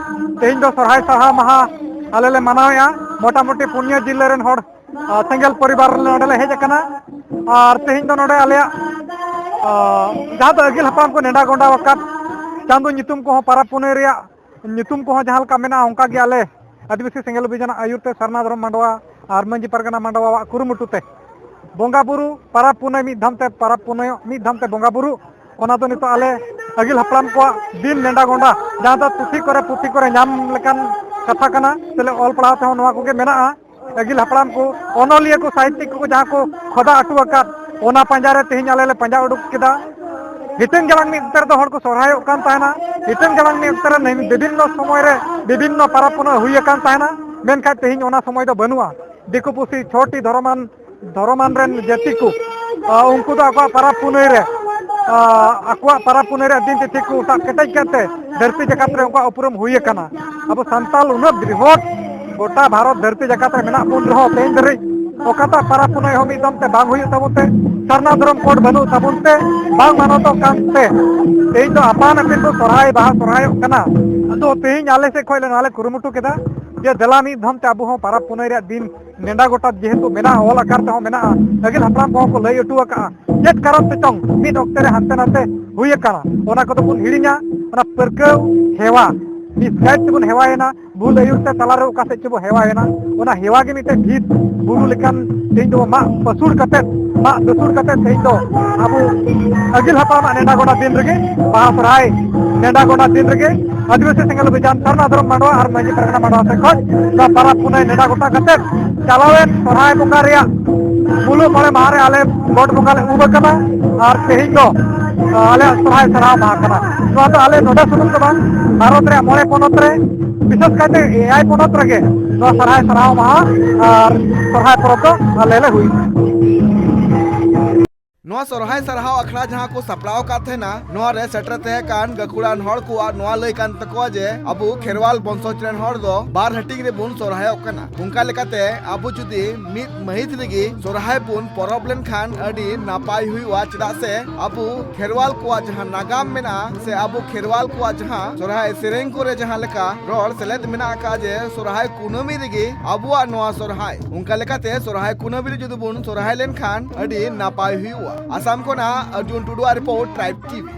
ᱛᱮᱦᱮᱧ ᱫᱚ ᱥᱚᱨᱦᱟᱭ ᱥᱟᱨᱦᱟᱣ ᱢᱟᱦᱟ ᱟᱞᱮ ᱞᱮ ᱢᱟᱱᱟᱣᱮᱫᱼᱟ᱾ ᱢᱚᱴᱟᱢᱩᱴᱤ ᱯᱩᱱᱭᱟᱹ ᱡᱤᱞᱟᱹ ᱨᱮᱱ ᱦᱚᱲ, ᱟ, ᱥᱮᱸᱜᱮᱞ ᱯᱚᱨᱤᱵᱟᱨ ᱨᱮ ᱱᱚᱰᱮ ᱞᱮ ᱦᱮᱡ ᱟᱠᱟᱱᱟ᱾ ᱟᱨ ᱛᱮᱦᱮᱧ ᱫᱚ ᱱᱚᱰᱮ ᱟᱞᱮᱭᱟᱜ, ᱟ, ᱡᱟᱦᱟᱸ ᱫᱚ ᱟᱹᱜᱤᱞ ᱦᱟᱯᱲᱟᱢ ᱠᱚ ᱱᱮᱰᱟ ᱜᱚᱸᱰᱟ ᱟᱠᱟᱫ ᱪᱟᱸᱫᱳ ᱧᱩᱛᱩᱢ ᱠᱚᱦᱚᱸ, ᱯᱟᱨᱟᱵᱽ ᱯᱩᱱᱟᱹᱭ ᱨᱮᱭᱟᱜ ᱧᱩᱛᱩᱢ ᱠᱚᱦᱚᱸ ᱡᱟᱦᱟᱸ ᱞᱮᱠᱟ ᱢᱮᱱᱟᱜᱼᱟ, ᱚᱱᱠᱟ ᱜᱮ ᱟᱞᱮ ᱟᱹᱫᱤᱵᱟᱹᱥᱤ ᱥᱮᱸᱜᱮᱞ ᱚᱵᱷᱤᱡᱟᱱᱟᱜ ᱟᱹᱭᱩᱨ ᱛᱮ ᱥᱟᱨᱱᱟ ᱫᱷᱚᱨᱚᱢ ᱢᱟᱰᱣᱟ ᱟᱨ ᱢᱟᱹᱡᱷᱤ ᱯᱟᱨᱜᱟᱱᱟ ᱢᱟᱰᱣᱟᱣᱟᱜ ᱠᱩᱨᱩᱢᱩᱴᱩ ᱛᱮ ᱵᱚᱸᱜᱟ ᱵᱩᱨᱩ, ᱯᱟᱨᱟᱵᱽ ᱯᱩᱱᱟᱹᱭ ᱢᱤᱫ ᱫᱷᱟᱢ ᱛᱮ, ᱯᱟᱨᱟᱵᱽ ᱯᱩᱱᱟᱹᱭᱚᱜ ᱢᱤᱫ ᱫᱷᱟᱢ ᱛᱮ ᱵᱚᱸᱜᱟ ᱵᱩᱨᱩ, ᱚᱱᱟ ᱫᱚ ᱱᱤᱛᱚᱜ ᱟᱞᱮ ᱟᱹᱜᱤᱞ ᱦᱟᱯᱲᱟᱢ ᱠᱚᱣᱟᱜ ᱫᱤᱱ ᱱᱮᱰᱟ ᱜᱚᱸᱰᱟ, ᱡᱟᱦᱟᱸ ᱫᱚ ᱯᱩᱛᱷᱤ ᱠᱚᱨᱮ, ᱯᱩᱛᱷᱤ ᱠᱚᱨᱮ ᱧᱟᱢ ᱞᱮᱠᱟᱱ ᱠᱟᱛᱷᱟ ᱠᱟᱱᱟ, ᱥᱮᱞᱮ ᱚᱞ ᱯᱟᱲᱦᱟᱣ ᱛᱮᱦᱚᱸ ᱱᱚᱣᱟ ᱠᱚᱜᱮ ᱢᱮᱱᱟᱜᱼᱟ᱾ ᱟᱹᱜᱤᱞ ᱦᱟᱯᱲᱟᱢ ᱠᱚ, ᱚᱱᱚᱞᱤᱭᱟᱹ ᱠᱚ, ᱥᱟᱦᱤᱛᱭᱤᱠ ᱠᱚ ᱡᱟᱦᱟᱸ ᱠᱚ ᱠᱷᱚᱫᱟ ᱦᱚᱴᱚ ᱟᱠᱟᱫ, ᱚᱱᱟ ᱯᱟᱸᱡᱟ ᱨᱮ ᱛᱮᱦᱮᱧ ᱟᱞᱮ ᱞᱮ ᱯᱟᱸᱡᱟ ᱩᱰᱩᱠ ᱠᱮᱫᱟ᱾ ᱦᱤᱴᱟᱹᱝ ᱡᱟᱲᱟᱝ ᱢᱤᱫ ᱚᱠᱛᱮ ᱨᱮᱫᱚ ᱦᱚᱲ ᱠᱚ ᱥᱚᱨᱦᱟᱭᱚᱜ ᱠᱟᱱ ᱛᱟᱦᱮᱱᱟ, ᱦᱤᱴᱟᱹᱝ ᱡᱟᱲᱟᱝ ᱢᱤᱫ ᱚᱠᱛᱮ ᱨᱮ ᱵᱤᱵᱷᱤᱱᱱᱚ ᱥᱚᱢᱚᱭ ᱨᱮ ᱵᱤᱵᱷᱤᱱᱱᱚ ᱯᱟᱨᱟᱵᱽ ᱯᱩᱱᱟᱹᱭ ᱦᱩᱭ ᱟᱠᱟᱱ ᱛᱟᱦᱮᱱᱟ, ᱢᱮᱱᱠᱷᱟᱱ ᱛᱮᱦᱮᱧ ᱚᱱᱟ ᱥᱚᱢᱚᱭ ᱫᱚ ᱵᱟᱹᱱᱩᱜᱼᱟ᱾ ᱫᱤᱠᱩ ᱯᱩᱥᱤ ᱪᱷᱚᱴᱤ ᱫᱷᱚᱨᱚᱢᱟᱱ, ᱫᱷᱚᱨᱚᱢᱟᱱ ᱨᱮᱱ ᱡᱟᱹᱛᱤ ᱠᱚ, ᱟ, ᱩᱱᱠᱩ ᱫᱚ ᱟᱠᱚᱣᱟᱜ ᱯᱟᱨᱟᱵᱽ ᱯᱩᱱᱟᱹᱭ ᱨᱮ, ᱟ, ᱟᱠᱚᱣᱟᱜ ᱯᱟᱨᱟᱵᱽ ᱯᱩᱱᱟᱹᱭ ᱨᱮ ᱫᱤᱱ ᱛᱤᱛᱷᱤ ᱠᱚ ᱥᱟᱵ ᱠᱮᱴᱮᱡ ᱠᱮᱫ ᱛᱮ ᱫᱷᱟᱹᱨᱛᱤ ᱡᱟᱠᱟᱛ ᱨᱮ ᱩᱱᱠᱩᱣᱟᱜ ᱩᱯᱨᱩᱢ ᱦᱩᱭ ᱟᱠᱟᱱᱟ᱾ ᱟᱵᱚ ᱥᱟᱱᱛᱟᱞ ᱩᱱᱟᱹᱜ ᱵᱨᱤᱦᱚᱛ ᱜᱚᱴᱟ ᱵᱷᱟᱨᱚᱛ ᱫᱷᱟᱹᱨᱛᱤ ᱡᱟᱠᱟᱛ ᱨᱮ ᱢᱮᱱᱟᱜ ᱵᱚᱱ ᱨᱮᱦᱚᱸ, ᱛᱮᱦᱮᱧ ᱫᱷᱟᱹᱨᱤᱡ ᱚᱠᱟᱴᱟᱜ ᱯᱟᱨᱟᱵᱽ ᱯᱩᱱᱟᱹᱭ ᱦᱚᱸ ᱢᱤᱫ ᱫᱚᱢ ᱛᱮ ᱵᱟᱝ ᱦᱩᱭᱩᱜ ᱛᱟᱵᱚᱱ ᱛᱮ, ᱥᱟᱨᱱᱟ ᱫᱷᱚᱨᱚᱢ ᱠᱳᱰ ᱵᱟᱹᱱᱩᱜ ᱛᱟᱵᱚᱱ ᱛᱮ, ᱵᱟᱝ ᱢᱟᱱᱚᱛᱚᱜ ᱠᱟᱱ ᱛᱮ, ᱛᱮᱦᱮᱧ ᱫᱚ ᱟᱯᱟᱱ ᱟᱹᱯᱤᱱ ᱵᱚ ᱥᱚᱨᱦᱟᱭ, ᱵᱟᱦᱟ ᱥᱚᱨᱦᱟᱭᱚᱜ ᱠᱟᱱᱟ᱾ ᱟᱫᱚ ᱛᱮᱦᱮᱧ ᱟᱞᱮ ᱥᱮᱫ ᱠᱷᱚᱱ ᱞᱮ, ᱱᱚᱣᱟ ᱞᱮ ᱠᱩᱨᱩᱢᱩᱴᱩ ᱠᱮᱫᱟ ᱡᱮ ᱫᱮᱞᱟ ᱢᱤᱫ ᱫᱷᱚᱢ ᱛᱮ ᱟᱵᱚ ᱦᱚᱸ ᱯᱟᱨᱟᱵᱽ ᱯᱩᱱᱟᱹᱭ ᱨᱮᱭᱟᱜ ᱫᱤᱱ ᱱᱮᱰᱟ ᱜᱚᱴᱟ ᱡᱮᱦᱮᱛᱩ ᱢᱮᱱᱟᱜᱼᱟ, ᱚᱞ ᱟᱠᱟᱨ ᱛᱮᱦᱚᱸ ᱢᱮᱱᱟᱜᱼᱟ, ᱟᱹᱜᱤᱞ ᱦᱟᱯᱲᱟᱢ ᱠᱚᱦᱚᱸ ᱠᱚ ᱞᱟᱹᱭ ᱦᱚᱴᱚ ᱟᱠᱟᱫᱼᱟ᱾ ᱪᱮᱫ ᱠᱟᱨᱚᱱ ᱛᱮᱪᱚᱝ ᱢᱤᱫ ᱚᱠᱛᱮ ᱨᱮ ᱦᱟᱱᱛᱮ ᱱᱟᱛᱮ ᱦᱩᱭ ᱟᱠᱟᱱᱟ, ᱚᱱᱟ ᱠᱚᱫᱚ ᱵᱚᱱ ᱦᱤᱲᱤᱧᱟ᱾ ᱚᱱᱟ ᱯᱟᱹᱨᱠᱟᱹᱣ ᱦᱮᱣᱟ, misguide ᱛᱮᱵᱚᱱ ᱦᱮᱣᱟᱭᱮᱱᱟ, ᱵᱷᱩᱞ ᱟᱹᱭᱩᱨ ᱛᱮ ᱛᱟᱞᱟᱨᱮ ᱚᱠᱟ ᱥᱮᱫ ᱪᱚᱵᱚ ᱦᱮᱣᱟᱭᱮᱱᱟ᱾ ᱚᱱᱟ ᱦᱮᱣᱟ ᱜᱮ ᱢᱤᱫᱴᱮᱱ ᱵᱷᱤᱛ ᱵᱩᱨᱩ ᱞᱮᱠᱟᱱ ᱛᱮᱦᱮᱧ ᱫᱚ ᱢᱟᱜ ᱯᱟᱹᱥᱩᱲ ᱠᱟᱛᱮᱫ, ᱢᱟᱜ ᱯᱟᱹᱥᱩᱲ ᱠᱟᱛᱮᱫ ᱛᱮᱦᱮᱧ ᱫᱚ ᱟᱵᱚ ᱟᱹᱜᱤᱞ ᱦᱟᱯᱲᱟᱢᱟᱜ ᱱᱮᱰᱟ ᱜᱚᱸᱰᱟ ᱫᱤᱱ ᱨᱮᱜᱮ, ᱵᱟᱦᱟ ᱥᱚᱨᱦᱟᱭ ᱱᱮᱰᱟ ᱜᱚᱸᱰᱟ ᱫᱤᱱ ᱨᱮᱜᱮ ᱟᱹᱫᱤᱵᱟᱹᱥᱤ ᱥᱮᱸᱜᱮᱞ ᱚᱵᱷᱤᱡᱟᱱ ᱥᱟᱨᱱᱟ ᱫᱷᱚᱨᱚᱢ ᱢᱟᱰᱣᱟ ᱟᱨ ᱢᱟᱹᱡᱷᱤ ᱯᱟᱨᱜᱟᱱᱟ ᱢᱟᱰᱣᱟ ᱥᱮᱫ ᱠᱷᱚᱱ ᱱᱚᱣᱟ ᱯᱟᱨᱟᱵᱽ ᱯᱩᱱᱟᱹᱭ ᱱᱮᱰᱟ ᱜᱚᱴᱟ ᱠᱟᱛᱮᱫ ᱪᱟᱞᱟᱣᱮᱱ ᱥᱚᱨᱦᱟᱭ ᱵᱚᱸᱜᱟ ᱨᱮᱭᱟᱜ ᱢᱩᱞᱩᱜ ᱢᱚᱬᱮ ᱢᱟᱦᱟ ᱨᱮ ᱟᱞᱮ ᱜᱚᱴ ᱵᱚᱸᱜᱟ ᱞᱮ ᱩᱢ ᱟᱠᱟᱱᱟ᱾ ᱟᱨ ᱛᱮᱦᱮᱧ ᱫᱚ, ᱟ, ᱟᱞᱮᱭᱟᱜ ᱥᱚᱨᱦᱟᱭ ᱥᱟᱨᱦᱟᱣ ᱢᱟᱦᱟ ᱠᱟᱱᱟ᱾ ᱱᱚᱣᱟ ᱫᱚ ᱟᱞᱮ ᱱᱚᱰᱮ ᱥᱩᱢᱩᱝ ᱫᱚ ᱵᱟᱝ, ᱵᱷᱟᱨᱚᱛ ᱨᱮᱭᱟᱜ ᱢᱚᱬᱮ ᱯᱚᱱᱚᱛ ᱨᱮ, ᱵᱤᱥᱮᱥ ᱠᱟᱭᱛᱮ ᱮᱭᱟᱭ ᱯᱚᱱᱚᱛ ᱨᱮᱜᱮ ᱱᱚᱣᱟ ᱥᱚᱨᱦᱟᱭ ᱥᱟᱨᱦᱟᱣ ᱢᱟᱦᱟ ᱟᱨ ᱥᱚᱨᱦᱟᱭ ᱯᱚᱨᱚᱵᱽ ᱫᱚ ᱟᱞᱮ ᱞᱮ ᱦᱩᱭ ᱱᱚᱣᱟ ᱥᱚᱨᱦᱟᱭ ᱥᱟᱨᱦᱟᱣ ᱟᱠᱷᱲᱟ ᱡᱟᱦᱟᱸ ᱠᱚ ᱥᱟᱯᱲᱟᱣ ᱟᱠᱟᱫ ᱛᱟᱦᱮᱱᱟ, ᱱᱚᱣᱟ ᱨᱮ ᱥᱮᱴᱮᱨ ᱛᱟᱦᱮᱸ ᱠᱟᱱ ᱜᱟᱹᱠᱷᱩᱲᱟᱱ ᱦᱚᱲ ᱠᱚᱣᱟᱜ ᱱᱚᱣᱟ ᱞᱟᱹᱭ ᱠᱟᱱ ᱛᱟᱠᱚᱣᱟ ᱡᱮ ᱟᱵᱚ ᱠᱷᱮᱨᱣᱟᱞ ᱵᱚᱝᱥᱚᱡᱽ ᱨᱮᱱ ᱦᱚᱲ ᱫᱚ ᱵᱟᱨ ᱦᱟᱹᱴᱤᱧ ᱨᱮᱵᱚᱱ ᱥᱚᱨᱦᱟᱭᱚᱜ ᱠᱟᱱᱟ᱾ ᱚᱱᱠᱟ ᱞᱮᱠᱟᱛᱮ ᱟᱵᱚ ᱡᱩᱫᱤ ᱢᱤᱫ ᱢᱟᱹᱦᱤᱛ ᱨᱮᱜᱮ ᱥᱚᱨᱦᱟᱭ ᱵᱚᱱ ᱯᱚᱨᱚᱵᱽ ᱞᱮᱱᱠᱷᱟᱱ ᱟᱹᱰᱤ ᱱᱟᱯᱟᱭ ᱦᱩᱭᱩᱜᱼᱟ, ᱪᱮᱫᱟᱜ ᱥᱮ ᱟᱵᱚ ᱠᱷᱮᱨᱣᱟᱞ ᱠᱚᱣᱟᱜ ᱡᱟᱦᱟᱸ ᱱᱟᱜᱟᱢ ᱢᱮᱱᱟᱜᱼᱟ ᱥᱮ ᱟᱵᱚ ᱠᱷᱮᱨᱣᱟᱞ ᱠᱚᱣᱟᱜ ᱡᱟᱦᱟᱸ ᱥᱚᱨᱦᱟᱭ ᱥᱮᱨᱮᱧ ᱠᱚᱨᱮ ᱡᱟᱦᱟᱸ ᱞᱮᱠᱟ ᱨᱚᱲ ᱥᱮᱞᱮᱫ ᱢᱮᱱᱟᱜ ᱟᱠᱟᱫᱼᱟ ᱡᱮ ᱥᱚᱨᱦᱟᱭ ᱠᱩᱱᱟᱹᱢᱤ ᱨᱮᱜᱮ ᱟᱵᱚᱣᱟᱜ ᱱᱚᱣᱟ ᱥᱚᱨᱦᱟᱭ, ᱚᱱᱠᱟ ᱞᱮᱠᱟᱛᱮ ᱥᱚᱨᱦᱟᱭ ᱠᱩᱱᱟᱹᱢᱤ ᱨᱮ ᱡᱩᱫᱤ ᱵᱚᱱ ᱥᱚᱨᱦᱟᱭ ᱞᱮᱱᱠᱷᱟᱱ ᱟᱹᱰᱤ ᱱᱟᱯᱟᱭ ᱦᱩᱭᱩᱜᱼᱟ᱾ ᱟᱥᱟᱢ ᱠᱷᱚᱱᱟᱜ ᱚᱨᱡᱩᱱ ᱴᱩᱰᱩᱣᱟᱜ ᱨᱤᱯᱳᱨᱴ, ᱴᱨᱟᱭᱤᱵᱽ ᱴᱤᱵᱷᱤ᱾